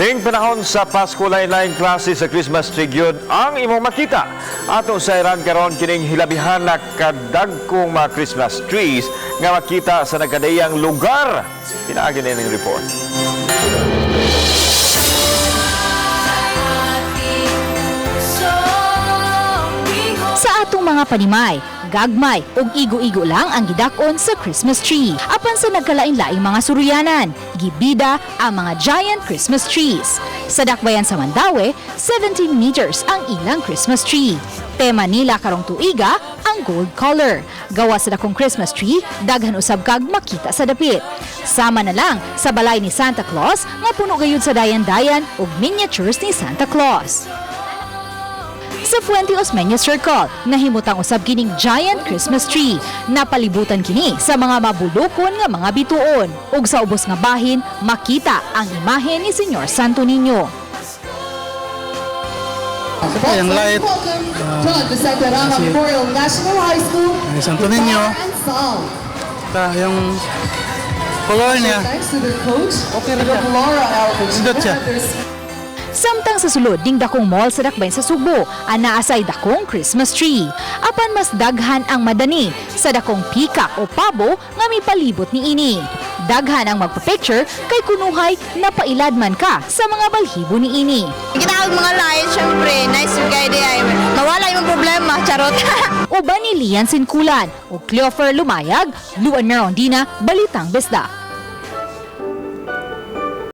Ning panahon sa Pasko, lain-lain klase sa Christmas tree gyud ang imong makita. Ato sayran karon kining hilabihan na kadagkong mga Christmas trees nga makita sa nagkadaiyang lugar. Pinaagi ning report. Sa atong mga panimay, gagmay ug igo-igo lang ang gidak-on sa Christmas tree. Apan sa nagkalain-laing mga suruyanan, gibida ang mga giant Christmas trees. Sa dakbayan sa Mandaue, 17 meters ang ilang Christmas tree. Tema nila karong tuiga ang gold color. Gawa sa dakong Christmas tree, daghan usab kag makita sa dapit. Sama na lang sa balay ni Santa Claus nga puno gayud sa dayan-dayan ug miniatures ni Santa Claus. Sa Fuente Osmeña Circle, nahimutang usab kining giant Christmas tree. Napalibutan kini sa mga mabulokon nga mga bituon. Ug sa ubos nga bahin, makita ang imahe ni Señor Santo Niño. Yung light. Welcome John Vicente Rama Memorial National High School. Ay, Santo Niño. Guitar and song. Ta, yung color niya. Thanks to their coach, Okay rin siya. Laura Alvin. Nindot siya. Samtang sa sulod ning dakong mall sa dakbayan sa Sugbo, anaa say dakong Christmas tree. Apan mas daghan ang madani sa dakong peacock o pabo nga mipalibot niini. Daghan ang magpa-picture kay kunuhay napailad man ka sa mga balhibo niini. Kita og mga lights, syempre, nice yung kay di ay. Mawala yung problema, charot. Uban ni Lian Sinkulan o Cleofer Lumayag, Luan Merondina, Balitang Bisda.